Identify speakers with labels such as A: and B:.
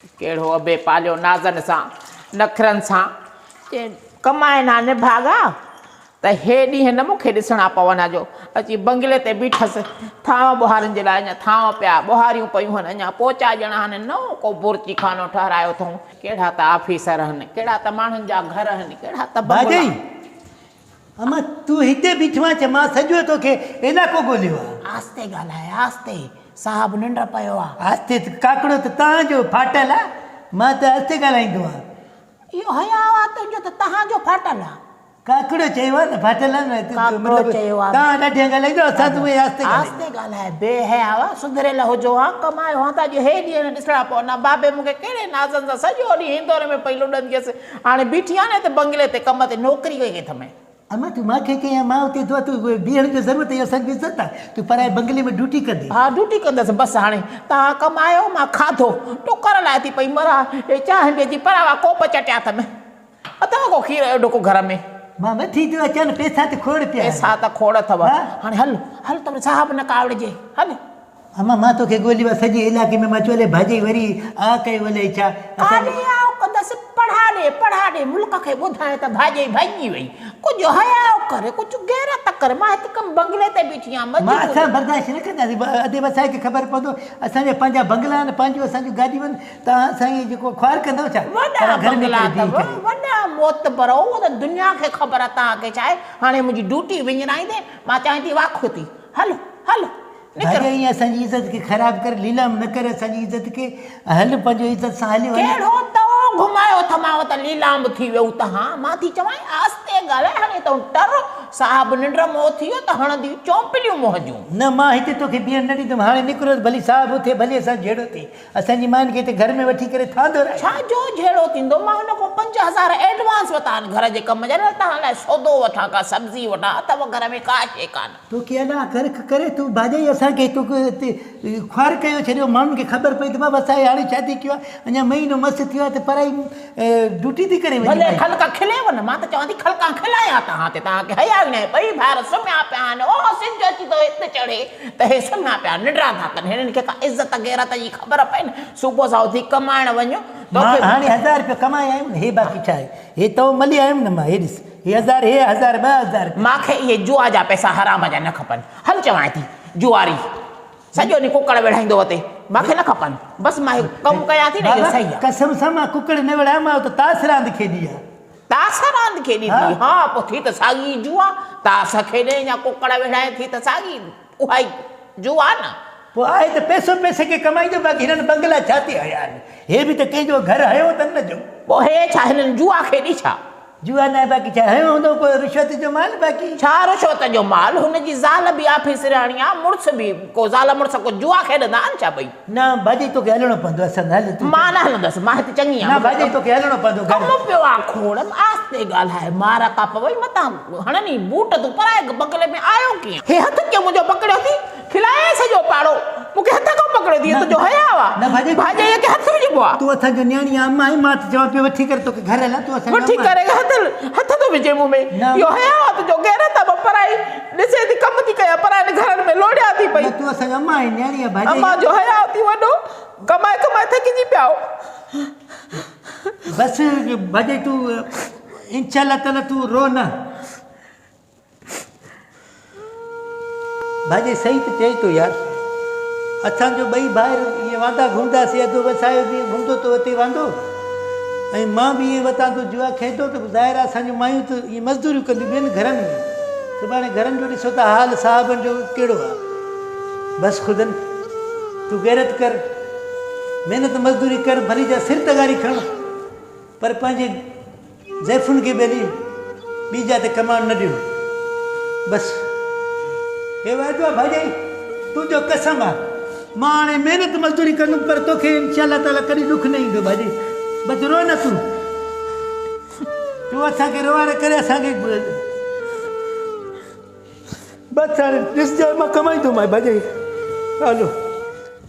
A: ڪهڙو ابي پاليو نازن سان نخرن سان چي ڪمائن ها نڀاڳا ته هي ڏينهن نه مون کي ڏسڻا پون ها جو اچي بنگلي تي بيٺس ٿانو ٻهارين جي لاء اڃا ٿانو پيا ٻهاريون پيون هن اڃا پوچا ڏيڻا هن نئون ڪو بورچي خانو ٺهرايو اٿئون ڪهڙا ته آفيسر هن ڪهڙا ته ماڻهن جا گهر هن ڪهڙا ته بنگلا.
B: ڀاڄائي اما تون هتي بيٺو آهين ڇا مان سڄو توکي علائقو ڳوليو آهي.
A: آهستي ڳالهاء آهستي صاحب ننڊ پيو آ.
B: آهستي ته ڪاڪڙو ته تهان جو ڦاٽل آ مان ته آهستي ڳالهائيندو آهيان.
A: اهو حياء آ تنهنجو ته تهان جو ڦاٽل آ.
B: ڪاڪڙو چيو آ نه ڦاٽل آ نه
A: ڪاڪڙو چيو آ.
B: تهان ڏاڍيان ڳالهائيندو اسان ته اهي آهستي ڳالهائيندا.
A: آهستي ڳالهاء بي حياء آ سڌريل هجو ها ڪمايو ها ته اڄ هي ڏينهن نه ڏسڻا پون ها بابي مون کي ڪهڙي نازن سان سڄو ڏينهن اندور ۾ پئي لڏندي هيس هاڻي بيٺي آهيان نه هتي بنگلي تي ڪم تي نوڪري ڪئي اٿم.
B: امان تون مان کي چئين ها مان اتي دعا تون بيهڻ جو ضرورت اهي اسان جي عزت آهي تون پرائي بنگلي ۾ ڊيوٽي ڪندين.
A: ها ڊيوٽي ڪندس بس هاڻي توهان ڪمايو مان کاڌو ٽڪر لاء ٿي پئي مران هي چانهه به اچي پراوا ڪوپ چٽيا اٿم اٿو ڪو کير جو ڍڪ گهر ۾.
B: مان وٺي ٿو اچان پئسا ته کوڙ پيا آهن.
A: پئسا ته کوڙ اٿو هاڻي هل هل ته صاحب نه ڪاوڙجي هل.
B: امان مان توکي ڳوليو آ سڄي علائقي ۾ مان چيو الائي ڀاڄائي وري آ ڪيو الائي ڇا اسان
A: ڪاڏي آء ڪندس پڙها ڏي پڙها ڏي ملڪ کي ٻڌاء ته ڀاڄائي ڀڄي وئي ڪجهه حياء ڪر ڪجهه غيرت ڪر مان هت ڪم بنگلي تي بيٺي آهيان
B: مان
A: مجبور
B: اسان برداشت نه ڪنداسين ادي وسائي کي خبر پوندو اسان جا پنهنجا بنگلا آهن پنهنجون اسان جون گاڏيون آهن توهان اسان کي جيڪو خوار ڪندؤ ڇا
A: وڏا
B: توهان گهر ۾
A: بنگلا
B: ڪري بيهي
A: اٿو
B: ڪري.
A: وڏا معتبر اهو ته دنيا کي خبر آهي توهان کي ڇا آهي هاڻي منهنجي ڊيوٽي وڃرائيندي مان چوان ٿي واکو ٿي هل هل نڪر.
B: ڀاڄائي اسان جي عزت کي خراب ڪر ليلام نه ڪر اسان جي عزت کي هل پنهنجو عزت سان هليو وڃ.
A: ڪهڙو تئو گهمايو اٿمانو ته ليلام ٿي ويو تهان مان ٿي چوانء آهستي ڳالهاء هاڻي تون ٽر صاحب ننڊ مان اٿي ويو ته هڻندي چونپليون منهن جون.
B: نه مان هتي توکي بيهڻ نه ڏيندم هاڻي نڪرو ڀلي صاحب اٿي ڀلي اسان جهيڙو ٿئي اسان جي ماين کي هتي گهر ۾ وٺي ڪري ٿاندو رهي.
A: ڇا جو جهيڙو ٿيندو مان هن کان 5000 ايڊوانس ورتا آهن گهر جي ڪم جا نه توهان لاء سودو وٺان ڪا سبزي وٺان اٿو گهر ۾ ڪا شيء ڪانه.
B: توکي الله غرق ڪري تون ڀاڄائي اسان کي تو خوار ڪيو ڇڏيو ماڻهن کي خبر پئي ته بابا اسان هاڻي شادي ڪيو آهي اڃا مهينو مس ٿيو آهي ته پرائي ڊيوٽي ٿي ڪري وڃي
A: ڀلي خلق کليو نه مان ته چوان ٿي خلقان کلايان توهان تي توهان کي حياء ئي ناهي ٻئي ڀائر سمهيا پيا آهن او سج اچي ٿو هت چڙهي ته هي سمهيا پيا ننڊا ٿا ڪن هنن کي ڪا عزت غيرت جي خبر پئي نه صبح سان اٿي ڪمائڻ وڃ
B: مان هاڻي 1000 روپيا ڪمائي آيم نه هي باقي ڇا آهي هي تو ملي آيم نه مان هي ڏس هي هزار هي هزار 2000 رپيا.
A: مان کي اهي جوا جا پئسا حرام جا نه کپن. هل چوانء ٿي جواري سڄو ڏينهن ڪڪڙ وڙهائيندو وتي. مان کي نه کپن. بس مان هي ڪم ڪيان ٿي نه اهو صحيح آ.
B: بابا قسم سان مان ڪڪڙ نه وڙهايان مان ته تاس راند کيڏي آ.
A: تاس راند کيڏي ٿي ها پوء ٿي ته ساڳي ئي جوا. تاس کيڏين يا ڪڪڙ وڙهائين ٿي ته ساڳي اها ئي جوا نه.
B: پوء آهي ته پئسو پئسي کي ڪمائيندو باقي هنن بنگلا ڇا تي هنيا آهن. هي به ته ڪنهن جو گهر هنيو اٿن نه جو.
A: پوء هي ڇا هنن جوا کيڏي ڇا؟
B: جوا ناهي باقي ڇا هنيو هوندو ڪو رشوت جو مال باقي.
A: ڇا رشوت جو مال هن جي زال به آفيسرياڻي آ مڙس به ڪو زال مڙس ڪو جوا کيڏندا آهن ڇا ٻئي.
B: نه ڀاڄي توکي هلڻو پوندو اسان هل تون.
A: مان نه هلندس مان هت چڱي آهيان.
B: نه ڀاڄي توکي هلڻو پوندو گهر.
A: ڪم پيو آ کوڙ آهستي ڳالهاء مار ڪا پوئي متان هڻني بوٽ تون پرائي بنگلي ۾ آيو ڪيئن. هي هٿ ڪيئن منهنجو پڪڙيو ٿي. کلايائين سڄو پاڙو. مون کي هٿ کان پڪڙيو ٿي، تنهنجو حياء آ.
B: نه ڀاڄائي
A: ڀاڄائيء کي هٿ وجهبو آ.
B: تون اسان جو نياڻي آ اما آهين، مان ته چوان پيو وٺي ڪري توکي گهر هلان، تون اسان جو
A: وٺي
B: اما
A: ڪري هٿ هٿ ٿو وجهين مون ۾.
B: نه.
A: اهو حياء آ تنهنجو، غيرت آ مان پرائي ڏسين ٿي ڪم ٿي ڪيان، پراين گهرن ۾ لوڙيان ٿي پئي.
B: نه تون اسان جو اما آهين، نياڻي آ ڀاڄائي.
A: اما جو حياء ٿي وڏو، ڪمائي ڪمائي ٿڪجي پيا آهيو.
B: بس ڀاڄائي تون انشاء الله تعاليٰ تون رو نه. ڀاڄي صحيح ته چئي ٿو يار. اسان جو ٻئي ڀائر ائين واندا گهمنداسين اڌو وسايو به ائين گهمندو ٿو وتي واندو ۽ مان به ائين وتان ٿو جوا کيڏندو ته ظاهر آهي اسان جون مايون ته ائين مزدوريون ڪنديون ٻين گهرن ۾ سڀاڻي گهرن جو ڏسو ته حال صاحبن جو ڪهڙو آهي بس خدن تون غيرت ڪر محنت مزدوري ڪر ڀلي جا سر تغاري کڻ پر پنهنجي زائفن کي ٻيلي ٻي جاء تي ڪمائڻ نه ڏيو. بس هي وعدو آ ڀاڄائي تنهنجو قسم آ مان هاڻي محنت مزدوري ڪندم پر توکي انشاء الله تعالي ڪڏهن ڏک نه ايندو ڀاڄائي بس رو نه تون تون اسان کي روئاري ڪري اسان کي بس هاڻي ڏسجانء مان ڪمائيندومانء ڀاڄائي هلو.